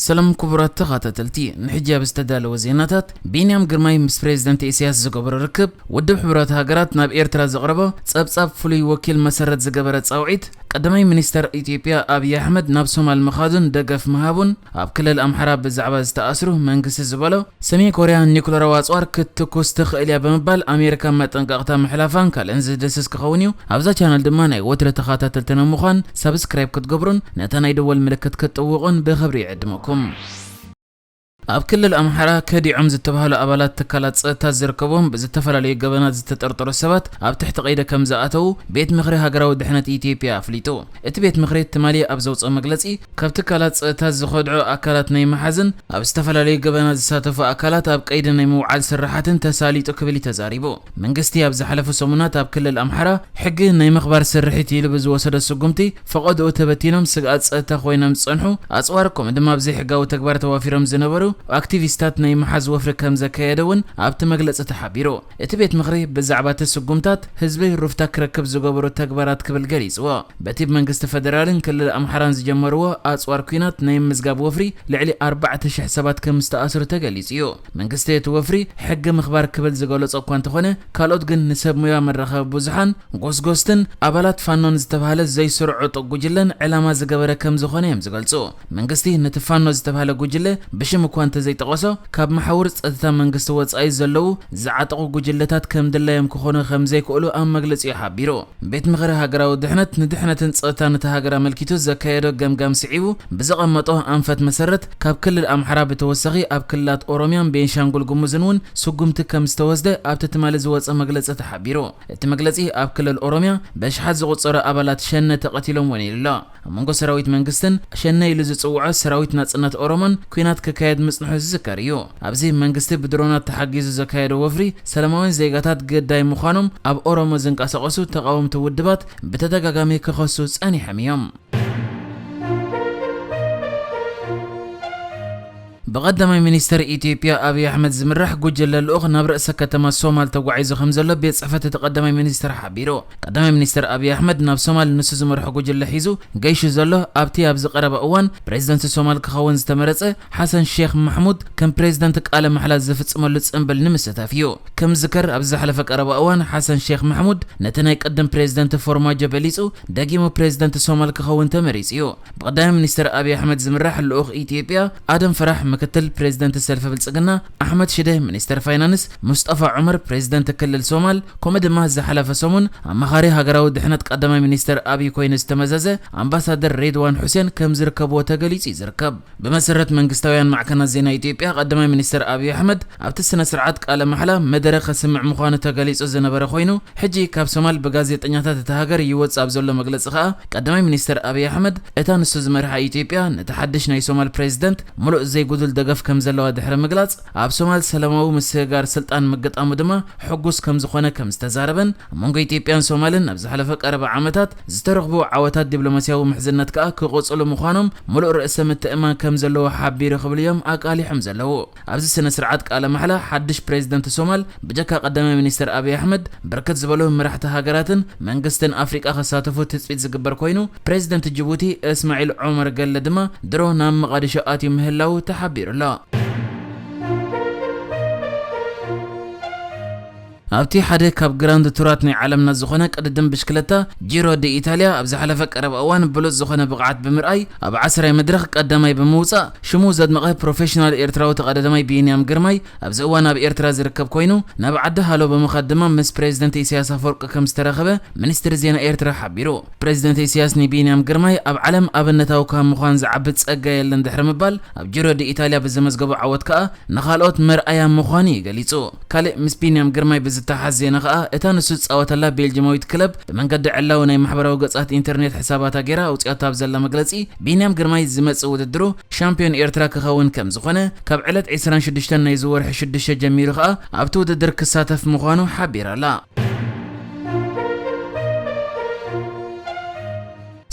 ሰላም ክቡራት ተኸታተልቲ፣ ንሕጂ ኣብ ዝተዳለወ ዜናታት፣ ቢንያም ግርማይ ምስ ፕሬዝደንት ኢሳያስ ዝገበሮ ርክብ፣ ውድብ ሕቡራት ሃገራት ናብ ኤርትራ ዘቕረቦ ጸብጻብ ፍሉይ ወኪል መሰረት ዝገበረ ጻውዒት፣ ቀዳማይ ሚኒስተር ኢትዮጵያ ኣብይ ኣሕመድ ናብ ሶማል ምኻዱን ደገፍ ምሃቡን፣ ኣብ ክልል ኣምሓራ ብዛዕባ ዝተኣስሩ መንግስቲ ዝበሎ፣ ሰሜን ኮርያ ኒኩለራዊ ኣጽዋር ክትትኩስ ትኽእል እያ ብምባል ኣሜሪካ መጠንቀቕታ ምሕላፋን ካልእን ዝድስስ ክኸውን እዩ። ኣብዛ ቻነል ድማ ናይ ወትሪ ተኸታተልትና ምዃን ሳብስክራይብ ክትገብሩን ነታ ናይ ደወል ምልክት ክትጥውቑን ብኽብሪ ይዕድመኩም። ኣብ ክልል ኣምሓራ ከዲዖም ዝተባህሉ ኣባላት ትካላት ጸጥታ ዝርከቦም ብዝተፈላለዩ ገበናት ዝተጠርጠሩ ሰባት ኣብ ትሕቲ ቀይዲ ከም ዝኣተዉ ቤት ምኽሪ ሃገራዊ ድሕነት ኢትዮጵያ ኣፍሊጡ። እቲ ቤት ምኽሪ ትማሊ ኣብ ዘውፅኦ መግለፂ፣ ካብ ትካላት ጸጥታ ዝኸድዑ ኣካላት ናይ ምሓዝን ኣብ ዝተፈላለዩ ገበናት ዝሳተፉ ኣካላት ኣብ ቀይዲ ናይ ምውዓል ስራሓትን ተሳሊጡ ክብል እዩ ተዛሪቡ። መንግስቲ ኣብ ዝሓለፉ ሰሙናት ኣብ ክልል ኣምሓራ ሕጊ ናይ ምኽባር ስርሒት ኢሉ ብዝወሰዶ ስጉምቲ፣ ፈቐድኡ ተበቲኖም ስግኣት ጸጥታ ኮይኖም ዝጸንሑ ኣጽዋር፣ ከምኡ ድማ ኣብ ዘይሕጋዊ ተግባር ተዋፊሮም ዝነበሩ ኣክቲቪስታት ናይ ምሓዝ ወፍሪ ከም ዘካየደ እውን ኣብቲ መግለጺ ተሓቢሩ። እቲ ቤት ምኽሪ ብዛዕባ እቲ ስጉምታት ህዝቢ ሩፍታ ክረክብ ዝገበሩ ተግባራት ክብል ገሊጽዎ። በቲ ብመንግስቲ ፈደራልን ክልል ኣምሓራን ዝጀመርዎ ኣጽዋር ኲናት ናይ ምዝጋብ ወፍሪ ልዕሊ ኣርባዕተ ሽሕ ሰባት ከም ዝተኣስሩ ተገሊጹ እዩ። መንግስቲ እቲ ወፍሪ ሕጊ ምኽባር ክብል ዝገለጾ እኳ እንተኾነ፣ ካልኦት ግን ንሰብ ሞያ መራኸቢ ብዙሓን፣ ጎስጎስትን ኣባላት ፋኖን ዝተባህለ ዘይስሩዕ ዕጡቕ ጉጅለን ዕላማ ዝገበረ ከም ዝኾነ እዮም ዝገልጹ። መንግስቲ ነቲ ፋኖ ዝተባህለ ጉጅለ ብሽም እኳ እንተዘይጠቐሶ፣ ካብ መሓውር ጸጥታ መንግስቲ ወጻኢ ዘለዉ ዝዓጠቑ ጉጅለታት ከም ድላዮም ክኾኑ ከም ዘይክእሉ ኣብ መግለጺኡ ሓቢሩ። ቤት ምኽሪ ሃገራዊ ድሕነት ንድሕነትን ጸጥታን እታ ሃገር ኣመልኪቱ ዘካየዶ ገምጋም ስዒቡ ብዘቐመጦ ኣንፈት መሰረት፣ ካብ ክልል ኣምሓራ ብተወሳኺ ኣብ ክልላት ኦሮሚያን ቤንሻንጉል ጉሙዝን እውን ስጉምቲ ከም ዝተወስደ ኣብቲ ትማሊ ዝወጸ መግለጺ ተሓቢሩ። እቲ መግለጺ፣ ኣብ ክልል ኦሮሚያ በሽሓት ዝቑጸሩ ኣባላት ሸነ ተቐቲሎም እውን ኢሉ ኣሎ። ኣብ መንጎ ሰራዊት መንግስትን ሸነ ኢሉ ዝጽውዖ ሰራዊት ናጽነት ኦሮሞን ኲናት ክካየድ ምጽንሑ ዝዝከር እዩ። ኣብዚ መንግስቲ ብድሮናት ተሓጊዙ ዘካየዶ ወፍሪ ሰላማውያን ዜጋታት ግዳይ ምዃኖም ኣብ ኦሮሞ ዝንቀሳቐሱ ተቓወምቲ ውድባት ብተደጋጋሚ ክኸሱ ጸኒሖም እዮም። ብቐዳማይ ሚኒስተር ኢትዮጵያ ኣብይ ኣሕመድ ዝምራሕ ጉጅለ ልኡኽ ናብ ርእሰ ከተማ ሶማል ተጓዒዙ ከም ዘሎ ቤት ጽሕፈት እቲ ቀዳማይ ሚኒስተር ሓቢሩ። ቀዳማይ ሚኒስተር ኣብይ ኣሕመድ ናብ ሶማል ንሱ ዝመርሖ ጉጅለ ሒዙ ገይሹ ዘሎ፣ ኣብቲ ኣብዚ ቀረባ እዋን ፕሬዝደንት ሶማል ክኸውን ዝተመረጸ ሓሰን ሼክ ማሕሙድ ከም ፕሬዝደንት ቃለ ማሕላ ዝፍጽመሉ ጽምብል ንምስታፍ እዩ። ከም ዝከር፣ ኣብዚ ዝሓለፈ ቀረባ እዋን ሓሰን ሼክ ማሕሙድ ነቲ ናይ ቅድም ፕሬዝደንት ፎርማጆ በሊጹ፣ ደጊሙ ፕሬዝደንት ሶማል ክኸውን ተመሪጹ እዩ። ብቐዳማይ ሚኒስተር ኣብይ ኣሕመድ ዝምራሕ ልኡኽ ኢትዮጵያ ኣደም ፈራሕ፣ ምክትል ፕሬዝደንት ሰልፊ ብልጽግና ኣሕመድ ሽደ፣ ሚኒስተር ፋይናንስ ሙስጠፋ ዑመር፣ ፕሬዝደንት ክልል ሶማል፣ ከምኡ ድማ ዝሓለፈ ሰሙን ኣማኻሪ ሃገራዊ ድሕነት ቀዳማይ ሚኒስተር ኣብይ ኮይኑ ዝተመዘዘ ኣምባሳደር ሬድዋን ሑሴን ከም ዝርከብዎ ተገሊጹ እዩ ዝርከብ። ብመሰረት መንግስታውያን ማዕከናት ዜና ኢትዮጵያ፣ ቀዳማይ ሚኒስተር ኣብይ ኣሕመድ ኣብቲ ስነ ስርዓት ቃለ ማሕላ መደረ ከስምዕ ምዃኑ ተገሊጹ ዝነበረ ኮይኑ፣ ሕጂ ካብ ሶማል ብጋዜጠኛታት እታ ሃገር ይወጽእ ኣብ ዘሎ መግለጺ ከኣ፣ ቀዳማይ ሚኒስተር ኣብይ ኣሕመድ፣ እታ ንሱ ዝመርሓ ኢትዮጵያ ነቲ ሓድሽ ናይ ሶማል ፕሬዝደንት ምሉእ ዘይጉዱል ደገፍ ከም ዘለዋ ድሕሪ ምግላጽ፣ ኣብ ሶማል ሰላማዊ ምስግጋር ስልጣን ምግጣሙ ድማ ሕጉስ ከም ዝኾነ ከም ዝተዛረበን፣ ኣብ መንጎ ኢትዮጵያን ሶማልን ኣብ ዝሓለፈ ቀረባ ዓመታት ዝተረኽቡ ዓወታት ዲፕሎማስያዊ ምሕዝነት ከኣ ክቕጽሉ ምዃኖም ምሉእ ርእሰ ምትእምማን ከም ዘለዎ ሓቢሩ ክብሉ እዮም ኣቃሊሖም ዘለዉ። ኣብዚ ስነ ስርዓት ቃለ ማሕላ ሓድሽ ፕሬዝደንት ሶማል ብጀካ ቀዳማይ ሚኒስተር ኣብይ ኣሕመድ፣ ብርክት ዝበሉ መራሕቲ ሃገራትን መንግስትን ኣፍሪቃ ክሳተፉ ትጽቢት ዝግበር ኮይኑ፣ ፕሬዝደንት ጅቡቲ እስማዒል ዑመር ገለ ድማ ድሮ ናብ መቓዲሾ ኣትዩ ምህላዉ ተሓቢሩ ኣሎ። ኣብቲ ሓደ ካብ ግራንድ ቱራት ናይ ዓለምና ዝኾነ ቅድድም ብሽክለታ ጂሮ ዲ ኢታልያ ኣብ ዝሓለፈ ቀረባ እዋን ብሉጽ ዝኾነ ብቕዓት ብምርኣይ ኣብ ዓስራይ መድረኽ ቀዳማይ ብምውጻእ ሽሙ ዘድመቐ ፕሮፌሽናል ኤርትራዊ ተቐዳዳማይ ቢንያም ግርማይ ኣብዚ እዋን ኣብ ኤርትራ ዝርከብ ኮይኑ ናብ ዓዲ ሃሎ ብምኻድ ድማ ምስ ፕሬዝደንት ኢሳያስ ኣፈወርቂ ከም ዝተራኸበ ሚኒስትሪ ዜና ኤርትራ ሓቢሩ። ፕሬዝደንት ኢሳያስ ንቢንያም ግርማይ ኣብ ዓለም ኣብነታዊ ካብ ምዃን ዝዓቢ ጸጋ የለን ድሕሪ ምባል ኣብ ጂሮ ዲ ኢታልያ ብዘመዝገቦ ዓወት ከኣ ንኻልኦት መርኣያ ምዃኑ እዩ ገሊጹ። ካልእ ምስ ቢንያም ግርማይ ብዝተሓዝ ዜና ከኣ፣ እታ ንሱ ዝጻወተላ ቤልጅማዊት ክለብ ብመንገዲ ዕላዊ ናይ ማሕበራዊ ገጻት ኢንተርኔት ሕሳባታ ገይራ ኣውጺኣቶ ኣብ ዘላ መግለጺ፣ ቢንያም ግርማይ ዝመጽእ ውድድሩ ሻምፒዮን ኤርትራ ክኸውን ከም ዝኾነ፣ ካብ ዕለት ዕስራን ሽዱሽተን ናይዚ ወርሒ ሽዱሽተ ጀሚሩ ከኣ ኣብቲ ውድድር ክሳተፍ ምዃኑ ሓቢራ ኣላ።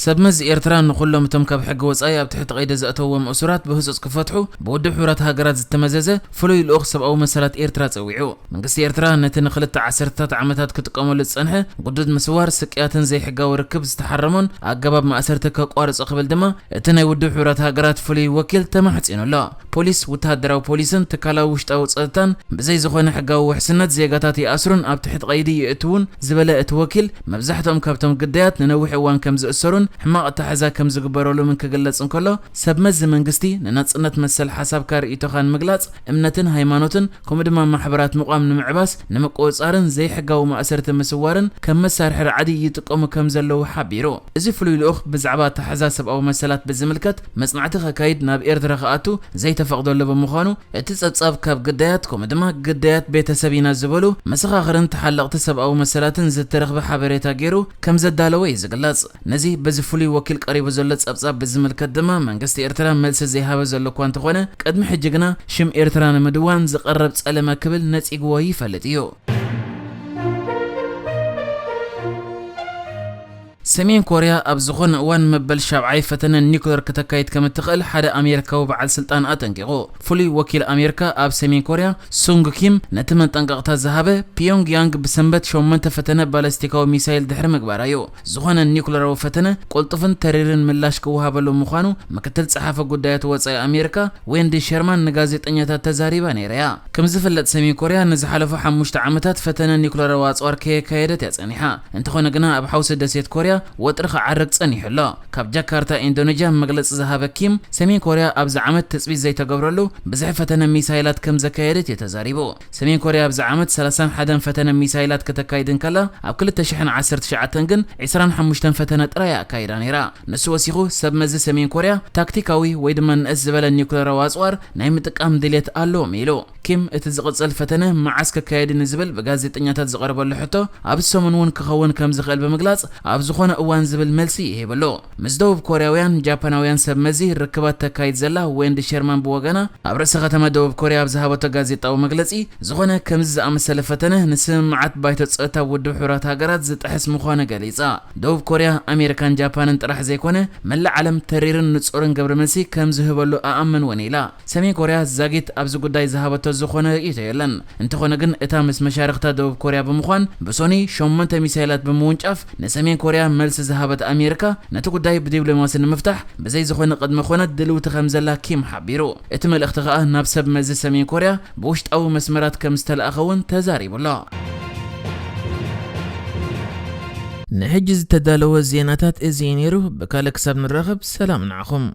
ሰብ መዚ ኤርትራ ንኹሎም እቶም ካብ ሕጊ ወጻኢ ኣብ ትሕቲ ቀይዲ ዘእተዎም እሱራት ብህጹጽ ክፈትሑ ብውድብ ሕቡራት ሃገራት ዝተመዘዘ ፍሉይ ልኡኽ ሰብኣዊ መሰላት ኤርትራ ጸዊዑ። መንግስቲ ኤርትራ ነቲ ንኽልተ ዓሰርተታት ዓመታት ክጥቀመሉ ዝጸንሐ ግዱድ ምስዋር፣ ስቅያትን ዘይሕጋዊ ርክብ ዝተሓረሞን ኣገባብ ማእሰርቲ ከቋርጾ ክብል ድማ እቲ ናይ ውድብ ሕቡራት ሃገራት ፍሉይ ወኪል ተማሕጺኑ ኣሎ። ፖሊስ፣ ወተሃደራዊ ፖሊስን ትካላዊ ውሽጣዊ ጸጥታን ብዘይ ዝኾነ ሕጋዊ ውሕስነት ዜጋታት ይኣስሩን ኣብ ትሕቲ ቀይዲ የእትዉን ዝበለ እቲ ወኪል፣ መብዛሕትኦም ካብቶም ግዳያት ንነዊሕ እዋን ከም ዝእሰሩን ሕማቕ ኣተሓሕዛ ከም ዝግበረሎምን ክግለጽ እንከሎ፣ ሰብ መዚ መንግስቲ ንናጽነት መሰል ሓሳብካ ርእይቶኻ ንምግላጽ፣ እምነትን ሃይማኖትን ከምኡ ድማ ማሕበራት ምቋም ንምዕባስ፣ ንምቁጽጻርን ዘይሕጋዊ ማእሰርቲ ምስዋርን ከም መሳርሒ ራዕዲ ይጥቀሙ ከም ዘለዉ ሓቢሩ። እዚ ፍሉይ ልኡኽ ብዛዕባ ኣተሓሕዛ ሰብኣዊ መሰላት ብዝምልከት መጽናዕቲ ከካይድ ናብ ኤርትራ ክኣቱ ዘይተፈቕደሉ ብምዃኑ፣ እቲ ጸብጻብ ካብ ግዳያት ከምኡ ድማ ግዳያት ቤተሰብ ኢና ዝበሉ መሰኻኽርን ተሓለቕቲ ሰብኣዊ መሰላትን ዝተረኽበ ሓበሬታ ገይሩ ከም ዘዳለወ እዩ ዝግለጽ። ነዚ በዚ ፍሉይ ወኪል ቀሪቡ ዘሎ ጸብጻብ ብዝምልከት ድማ መንግስቲ ኤርትራ መልሲ ዘይሃበ ዘሎ እኳ እንተኾነ፣ ቅድሚ ሕጂ ግና ሽም ኤርትራ ንምድዋን ዝቐረብ ጸለመ ክብል ነጺግዎ ይፈልጥ እዩ። ሰሜን ኮርያ ኣብ ዝኾነ እዋን መበል ሻብዓይ ፈተነ ኒኩለር ክተካይድ ከም እትኽእል ሓደ ኣሜሪካዊ በዓል ስልጣን ኣጠንቂቑ። ፍሉይ ወኪል ኣሜሪካ ኣብ ሰሜን ኮርያ ሱንግ ኪም ነቲ መጠንቀቕታ ዝሃበ ፒዮንግ ያንግ ብሰንበት ሸሞንተ ፈተነ ባለስቲካዊ ሚሳይል ድሕሪ ምግባራ እዩ። ዝኾነ ኒኩለራዊ ፈተነ ቅልጡፍን ተሪርን ምላሽ ክወሃበሉ ምዃኑ ምክትል ጸሓፊ ጉዳያት ወጻኢ ኣሜሪካ ዌንዲ ሸርማን ንጋዜጠኛታት ተዛሪባ ነይራ እያ። ከም ዝፍለጥ ሰሜን ኮርያ ንዝሓለፉ ሓሙሽተ ዓመታት ፈተነ ኒኩለራዊ ኣጽዋር ከየካየደት እያ ጸኒሓ። እንተኾነ ግና ኣብ ሓውሲ ደሴት ኮርያ ወጥሪ ክዓርግ ጸኒሑ ኣሎ። ካብ ጃካርታ ኢንዶኔዥያ መግለጺ ዝሃበ ኪም፣ ሰሜን ኮርያ ኣብዚ ዓመት ትጽቢት ዘይተገብረሉ ብዙሕ ፈተነ ሚሳይላት ከም ዘካየደት እዩ ተዛሪቡ። ሰሜን ኮርያ ኣብዚ ዓመት ሰላሳን ሓደን ፈተነ ሚሳይላት ከተካይድ እንከላ፣ ኣብ ክልተ ሽሕን ዓሰርተ ትሽዓተን ግን ዕስራን ሓሙሽተን ፈተነ ጥራይ ኣካይዳ ነይራ። ንሱ ወሲኹ፣ ሰብ መዚ ሰሜን ኮርያ ታክቲካዊ ወይ ድማ ንእስ ዝበለ ኒውክለራዊ ኣጽዋር ናይ ምጥቃም ድልየት ኣለዎም ኢሉ። ኪም፣ እቲ ዝቕጽል ፈተነ መዓስ ክካየድ ንዝብል ብጋዜጠኛታት ዝቐረበሉ ሕቶ፣ ኣብዚ ሰሙን እውን ክኸውን ከም ዝኽእል ብምግላጽ፣ ኣብ ዝኾነ እዋን ዝብል መልሲ ይህብ ኣሎ። ምስ ደቡብ ኮርያውያን ጃፓናውያን ሰብ መዚ ርክባት ተካይድ ዘላ ዌንዲ ሸርማን ብወገና፣ ኣብ ርእሰ ከተማ ደቡብ ኮርያ ኣብ ዝሃበቶ ጋዜጣዊ መግለጺ፣ ዝኾነ ከምዚ ዝኣመሰለ ፈተነ ንስምምዓት ባይቶ ጸጥታ ውድብ ሕቡራት ሃገራት ዝጥሕስ ምዃኑ ገሊጻ። ደቡብ ኮርያ፣ ኣሜሪካን ጃፓንን ጥራሕ ዘይኮነ፣ መላእ ዓለም ተሪርን ንጹርን ግብረ መልሲ ከም ዝህበሉ እኣምን እውን ኢላ። ሰሜን ኮርያ ዛጊት ኣብዚ ጉዳይ ዝሃበቶ ዝኾነ ርእይቶ የለን። እንተኾነ ግን፣ እታ ምስ መሻርኽታ ደቡብ ኮርያ ብምዃን ብሶኒ ሸሞንተ ሚሳይላት ብምውንጫፍ ንሰሜን ኮርያ መልሲ ዝሃበት ኣሜሪካ፣ ነቲ ጉዳይ ብዲፕሎማሲ ንምፍታሕ ብዘይ ዝኾነ ቅድመ ኮነት ድልውቲ ከም ዘላ ኪም ሓቢሩ። እቲ መልእኽቲ ከኣ ናብ ሰብ መዚ ሰሜን ኮርያ ብውሽጣዊ መስመራት ከም ዝተላእኸ እውን ተዛሪቡ ኣሎ። ንሕጂ ዝተዳለወ ዜናታት እዚ እዩ ነይሩ። ብካልእ ክሳብ ንራኸብ፣ ሰላም ንዓኹም።